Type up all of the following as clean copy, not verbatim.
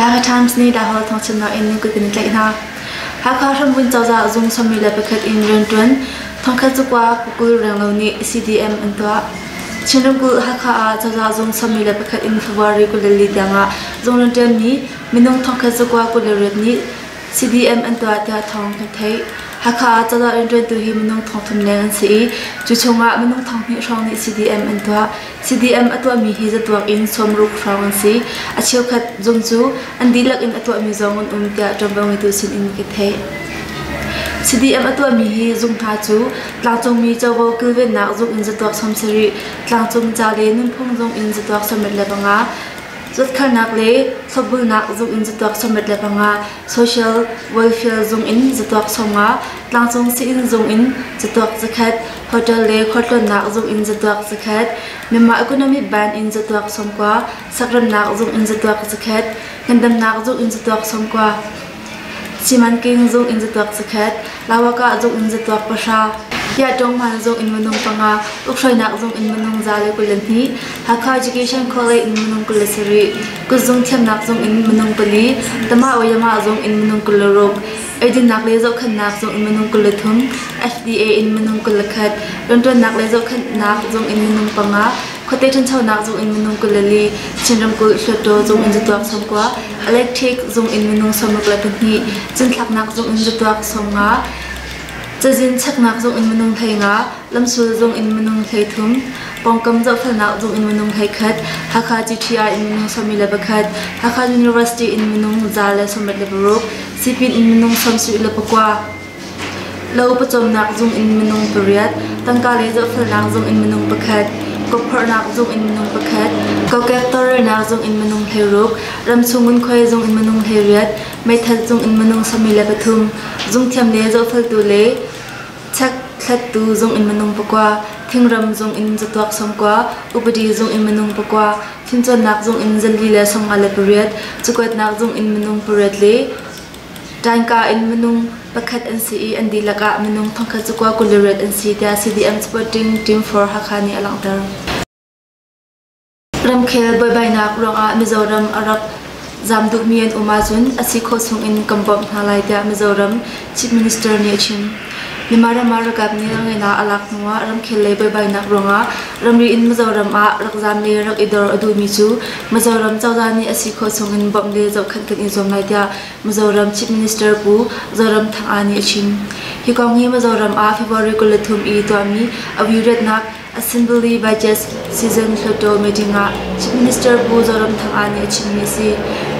Hakha Times nih Lahore thawngchimnak in kut kan i tlaih hna. Hakha hrambunh cozah zung 21 in rianṭuan thongkhat cukua kukul renglo nih CDM an tuah. Chin ramkulh Hakha ah cozah zung 21 in February 24 tiangah zung rianṭuanmi minung thongkhat cukua 28 nih CDM an tuah tiah thawng kan theih. Hakha ah cozah rianṭuantu hi minung thongthum leng an si i cu chungah minung 2000 hrawng nih CDM an tuah. CDM a tuahmi hi zatuak in 60 hrawng an si. A cheukhat zung cu an dihlak in a tuahmi zong an um tiah ṭuanvo ngeitu sin in ka theih. CDM a tuahmi hi zung hna cu tlangcungmi covo kilvennak zung in zatuak 70, tlangcung ca le nunphung zung in zatuak 25, Zuatkhalnak le thlopbulnak zung in zatuak 65, Social Welfare zung in zatuak 50, tlangcung sii-inn zung in zatuak 100, hotel le khualtlawnnak zung in zatuak 100, Myanmar Economic Ban in zatuak 90, sakremnak zung in zatuak 100, ngandamnak zung in zatuak 90, Simanking zung in zatuak 100, Lawakah zung in zatuak 10, Piahtawng zung in minung panga, ukhruainak zung in minung 122, Hakha Education College in minung 27, kutzung thiamnak zung in minung pali, Tama Oyama zung in minung 26, eidinnak le zohkhenhnak zung in minung 23, FDA in minung 21, rianṭuannak le zohkhenhnak zung in minung panga, Khuate ṭhanchonak zung in minung 24, Chin ramkulh Hluttaw zung in zatuak 90, Electric zung in minung 62, cinthlaknak zung in zatuak 50, cazin cheknak zung in minung 15, lamsul zung in minung 33, pawngkam zohfelnak zung in minung 21, Hakha GTI in minung 21, Hakha University in minung 196, Sipin in minung 79. Lo pawcawmnak zung in minung pariat, tangka le zohfelnak zung in minung pakhat, kawpphorhnak zung in minung pakhat, kokek tawlrelnak zung in minung 16, ramchung ngunkhuai zung in minung 18, meithal zung in minung 23, zungthiam le zohfeltu le chekhlattu zung in minung pakua, thingram zung in zatuak 90, upadi zung in minung pakua, fimcawnnak zung in 458, cakuatnak zung in minung pariat le Ṭaingka in minung pakhat an si i an dihlak ah minung thongkhat cakua 28 an si tiah CDM Supporting Team for Hakha nih a langhter. Ramkhel buaibainak ruangah Mizoram a rak zaam duhmi an um ahcun a si khawh chungin kan bawmh hna lai tiah Mizoram Chief Minister nih a chim. Myanmar ram ah ralkap nih ralngeihnak a lak hnuah ramkhel lei buaibainak ruangah ramri in Mizoram ah rak zaam le rak i dor a duhmi cu Mizoram cozah nih a si khawh chungin bawmh le zohkhenh kan i zuam lai tiah Mizoram Chief Minister Pu Zoramthanga nih a chim. Hi kong hi Mizoram ah February 23 i tuahmi a riatnak Assembly Budget Season Hluttaw meeting ah Chief Minister Pu Zoramthanga nih a chimmi a si.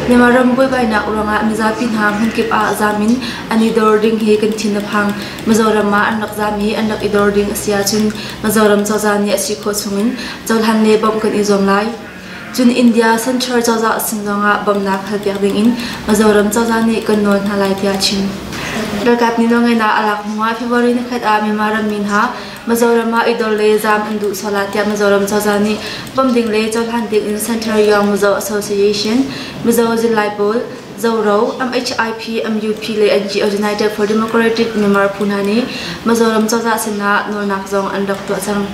Myanmar ram buaibainak ruangah mizapi hna hmunkip ah zaam in an i dor ding hi kan thin a phang. Mizoram ah an rak zaam i an rak i dor ding a si ahcun Mizoram cozah nih a si khawh chungin cohlan le bawmh kan i zuam lai. Cun India Central cozah sin zongah bawmhnak halpiak dingin Mizoram cozah nih kan nawl hna lai tiah a chim. Ralkap nih nawlngeihnak a lak hnuah February nikhat ah Myanmar rammi hna Mizoram ah i dor le zaam an duh sual ah tiah Mizoram cozah nih bawmh ding le cohlan ding in Central Young Mizo Association, Mizo Zirlai Pawl, Zoro, MHIP, MUP le NGO United for Democratic Myanmar phu hna nih Mizoram cozah sinah nawlnak zong an rak tuah cang.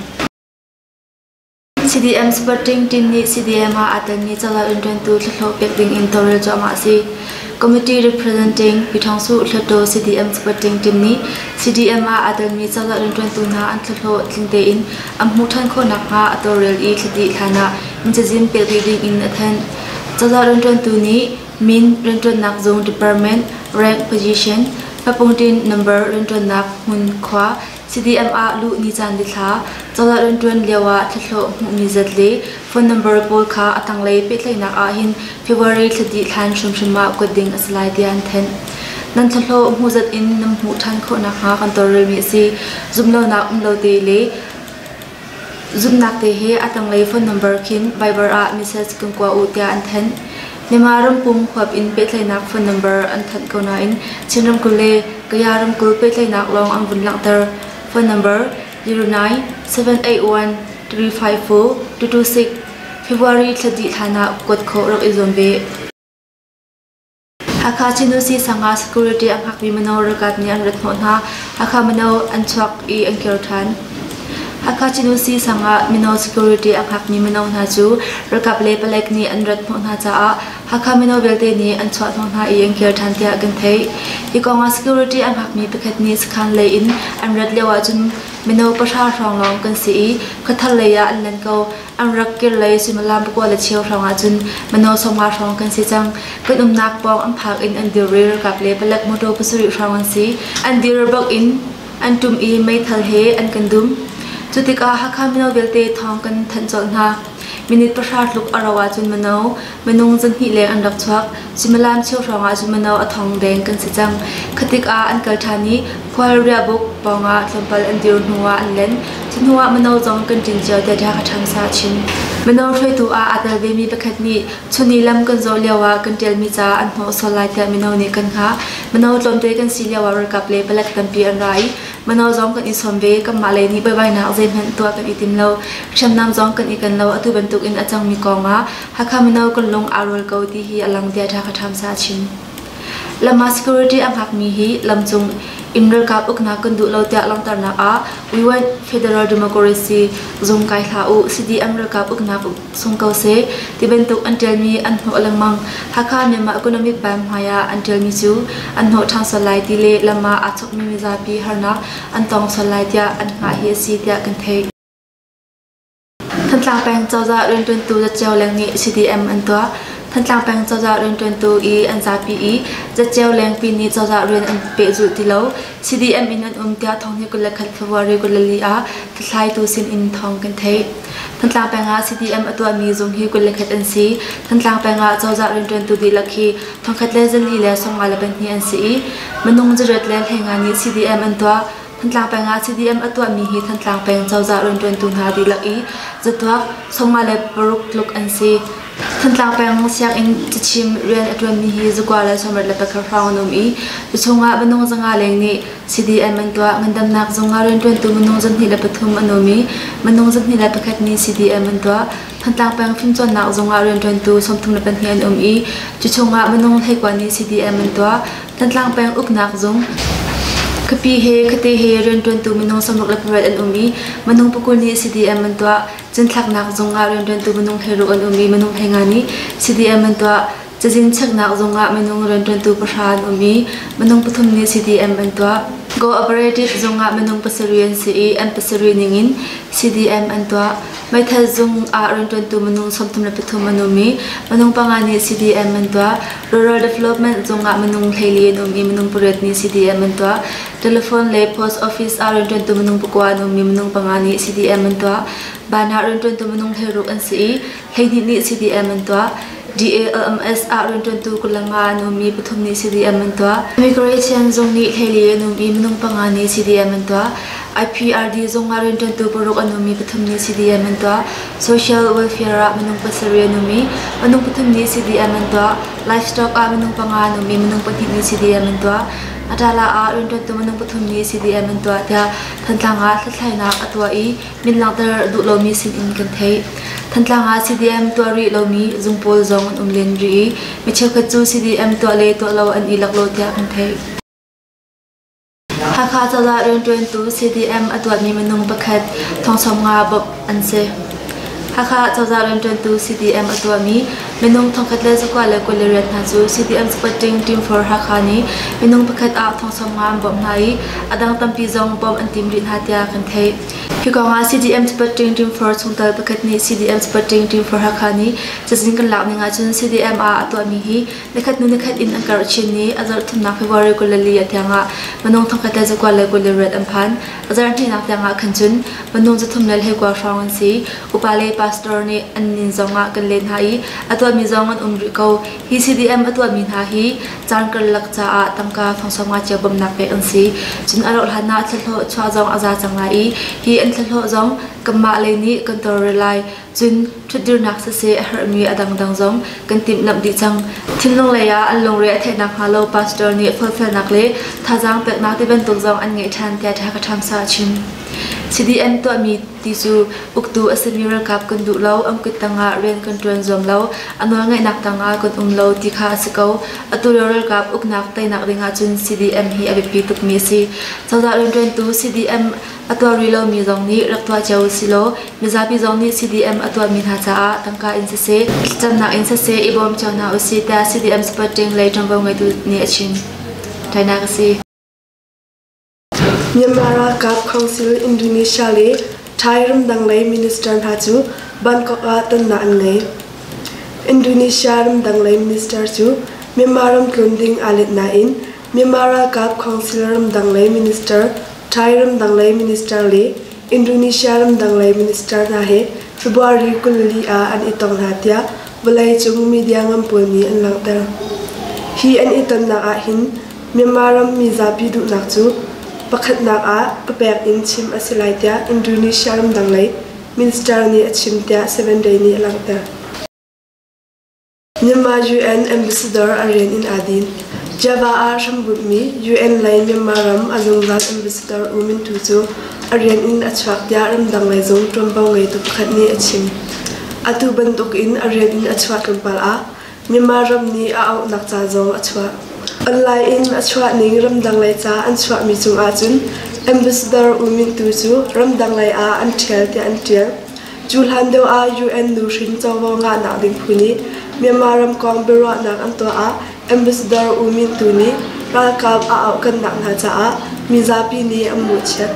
CDM Supporting Team nih CDM ah aa telmi cozah rianṭuantu thlahlawh pek ding in tawlrel cuahmah a si. Committee Representing Pyithawngsuh Hluttaw CDM Supporting Team nih CDM ah aa telmi cozah rianṭuantu hna an thlahlawh tling tein an hmuh ṭhan khawh nakhnga a tawlrel i thla dih hlan ah mincazin pek dih ding in a thanh. Cozah rianṭuantu nih min, rianṭuannak zung department, rank, position, hmapungṭin number, rianṭuannak hmun, khua, CDM ah luh ni caan dithla, cozah rianṭuan lioah thlahlawh hmuhmi zat le phone number pawl kha a tanglei pehtlaihnak ahhin February thla dih hlan hrimhrim ah kuat ding a si lai tiah an thanh. Nan thlahlawh hmuh zat in nan hmuh ṭhan khawh nakhnga kan tawlrelmi a si. Zumhlonak um lo te le zumhnak te he a tanglei phone number khin Viber ah message kan kua u tiah an thanh. Myanmar rampum huap in pehtlaihnak phone number an thanh ko nain Chin ramkulh le Kaya ramkulh pehtlaihnak lawng an vun langhter. Phone number 09 781 354 226 February thla dih hlan ah kuat khawh rak i zuam ve. Hakha Chinusi sang ah security a hngakmi mino ralkap nih an rat hnawh hna. Hakha mino an chuak i an kir ṭhan. Hakha Chin-Oo-si sang ah mino security a hngakmi mino hna cu ralkap le palek nih an rat hnawh hna caah Hakha mino vialte nih an chuah hnawh hna i an kir ṭhan tiah kan theih. Hi kong ah security a hngakmi pakhat nih sakhan lei in an rat lio ahcun mino pahra hrawng lawng kan si i khuathar lei ah an lan ko. An rak kir lei suimilam pakua le cheu hrawng ahcun mino 50 hrawng kan si cang. Kan umnak pawng an phak in an dir i ralkap le palek motor pasarih hrawng an si. An dir bak in an ṭum i meithal he an kan dum. Cu tikah Hakha mino vialte thawng kan thanh colh hna. Minute pahra tluk a rauh ahcun mino minung zahnih leng an rak chuak. Suimilam cheu hrawng ah cun mino a thong deng kan si cang. Khatik ah an kal ṭhan i khual riahbuk pawngah tlawmpal an dir hnu ah an len. Cu hnu ah mino zong kan ṭin cio tiah Hakha Ṭhamsa a chim. Mino hruaitu ah aa tel vemi pakhat nih chun i lam kan zawh lio ah kan ṭialmi ca an hnawh sual lai tiah mino nih kan hngah. Mino tlawmte kan si lio ah ralkap le palek tampi an ra i mino zong kan i sawm ve. Kanmah lei nih buaibainak zeihmanh tuah kan i tim lo. Hriamnam zong kan i ken lo. Atu bantuk in a cangmi kong ah Hakha mino kan lung aa rual ko ti hi a lang tiah Hakha Ṭhamsa a chim. Lam ah security a hngakmi hi lamcung in ralkap uknak kan duh lo tiah langhternak ah We want Federal Democracy zung kai hlah u, CDM ralkap uknak sung ko seh ti bantuk an ṭialmi an hnawh lengmang. Hakha Myanmar Economic Ban hmai ah an ṭialmi cu an hnawh ṭhan sual lai ti le lam ah aa chokmi mizapi harnak an tong sual lai tiah an hngah hi a si tiah kan theih. Thantlang peng cozah rianṭuantu zatceo leng nih CDM an tuah. Thantlang peng cozah rianṭuantu i an zapi i zatceo lengpi nih cozah rian an pehzulh ti lo. CDM in an um tiah thonghnih 21 February 24 ah hlathlaitu sin in thawng kan theih. Thantlang peng ah CDM a tuahmi zung hi 21 an si. Thantlang peng ah cozah rianṭuantu dihlak hi thongkhat le zali le 52 an si i minung zariat le hleinga nih CDM an tuah. Thantlang peng ah CDM a tuahmi hi Thantlang peng cozah rianṭuantu hna dihlak i zatuak 56 tluk an si. Thantlang peng sianginn cachim rian a ṭuanmi hi zakua le sawmriat le pakhat hrawng an um i cu chungah minung zanga leng nih CDM an tuah. Ngandamnak zung ah rianṭuantu minung 23 an um i minung 21 nih CDM an tuah. Thantlang peng fimcawnnak zung ah rianṭuantu 34 an um i cu chungah minung 19 nih CDM an tuah. Thantlang peng uknak zung Khuapi he khuate he rianṭuantu minung 68 an um i minung pakul nih CDM an tuah. Cinthlaknak zung ah rianṭuantu minung hleiruk an um i minung hleinga nih CDM an tuah. Cazin cheknak zung ah minung rianṭuantu pahra an um i minung pathum nih CDM an tuah. Cooperative zung ah minung pasarih an si i an pasarih ningin CDM an tuah. Meithal zung ah rianṭuantu minung 33 an um i minung panga nih CDM an tuah. Rural Development zung ah minung 14 an um i minung pariat nih CDM an tuah. Telephone le Post Office ah rianṭuantu minung pakua an um i minung panga nih CDM an tuah. Ban ah rianṭuantu minung 16 an si i 12 nih CDM an tuah. DALMS ah rianṭuantu 25 an um i pathum nih CDM an tuah. Immigration zung nih 14 an um i minung panga nih CDM an tuah. IPRD zung ah rianṭuantu paruk an um i pathum nih CDM an tuah. Social welfare ah minung pasarih an um i minung pathum nih CDM an tuah. Livestock ah minung panga an um i minung pahnih nih CDM an tuah. Atala ah rianṭuantu minung pathum nih CDM an tuah tiah Thantlang ah hlathlainak a tuah i min langhter duh lomi sinin kan theih. Thantlang ah CDM tuah rih lomi zung pawl zong an um len rih i mi cheukhat cu CDM tuah le tuah lo an i laklawh tiah kan theih. Hakha cozah rianṭuantu CDM a tuahmi minung pakhat thong 50 bawmh an si. Hakha cozah rianṭuantu CDM a tuahmi minung 1028 hna cu CDM Supporting Team for Hakha nih minung pakhat ah thong 50 an bawmh hna i a dang tampi zong bawmh an tim rih hna tiah kan theih. Hi kong ah CDM Supporting Team for chungtel pakhat nih CDM Supporting Team for Hakha nih cazin kan lak ning ahcun CDM ah a tuahmi hi nikhat hnu nikhat in an karh chin i a zarh thumnak February 24 a tiang ah minung 1028 an phan. A zarh hnihnak tiang ah khan cun minung 321 hrawng an si. Upa le pastor nih an nin zong ah kan len hna i a tuahmi zong an um rih ko. Hi CDM a tuahmi hna hi caan karlak caah tangka fang nga cio bawmhnak pek an si. Cun a rauh hlan ah thlahlawh chuah zong a za cang lai i hi an thlahlawh zong kanmah lei nih kan tawlrel lai. Cun ṭhutdirnak siseh a herhmi a dangdang zong kan timhlamh dih cang. Thinlung lei ah an lungre a theih nakhnga lo pastor nih forhfialnak le thazaang peknak ti bantuk zong an ngeih ṭhan tiah Ṭha Ka Ṭhamsa a chim. CDM tuahmi ti cu uktu a simi ralkap kan duh lo, an kut tangah rian kan ṭuan zuam lo, a nawlngeihnak tangah kan um lo ti kha a si ko. Atu lio ralkap uknak teinak ding ahcun CDM hi a biapi tukmi a si. Cozah rianṭuantu CDM a tuah rih lomi zong nih rak tuah cio usilaw mizapi zong nih CDM a tuahmi hna caah tangka in siseh, thlacamnak in siseh i bawm cio hna usih tiah CDM supporting lei ṭuanvo ngeitu nih a chim. Tainak a si. Myanmar ralkap Council Indonesia le Thai ramdang lei minister hna cu Bangkok ah tonnak an ngei. Indonesia ramdang lei minister cu Myanmar ram tlun ding aa let nain Myanmar ralkap Council ramdang lei minister, Thai ramdang lei minister le Indonesia ramdang lei minister hna he February 24 ah an i tong hna tiah vawleicung media ngan pawl nih an langhter. Hi an i tonnak ahhin Myanmar ram mizapi duhnak cu pakhatnak ah papek in chim a si lai tiah Indonesia ramdang lei minister nih a chim tiah Seven Day nih a langhter. Myanmar UN Ambassador a rian in aa din. Java ah hrambunhmi UN lei Myanmar ram a zungzal Ambassador U Min Tu cu a rian in a chuak tiah ramdang lei zung ṭuanvo ngeitu pakhat nih a chim. Atu bantukin a rian in a chuah tlawmpal ah Myanmar ram nih a auhnak ca zong a chuah. Online in a chuah ning ramdang lei ca an chuahmi cungah cun Ambassador U Min Tu cu ramdang lei ah an ṭhial tiah an ṭial. Cu hlan deuh ah UN nuhrin covo ngahnak ding phu nih Myanmar ram kong biaruahnak an tuah ah Ambassador U Myint Tu nih ralkap a auhkannak hna caah mizapi nih an mawhchiat.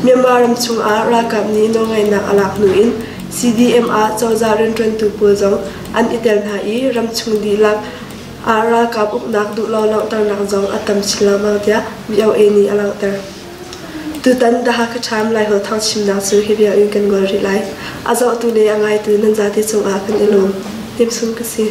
Myanmar ram chungah ralkap nih nawlngeihnak a lak hnu in CDM ah cozah rianṭuantu pawl zong an i tel hna i ramchung dihlak ah ralkap uknak duhlo langhternak zong a tam chin lengmang tiah VOA nih a langhter. Tutan The Hakha Times Laiholh thangchimnak cu hi vial in kan ngol rih lai. A zohtu le a ngaitu nan zate cungah kan i lawm. Hnemsung ka si.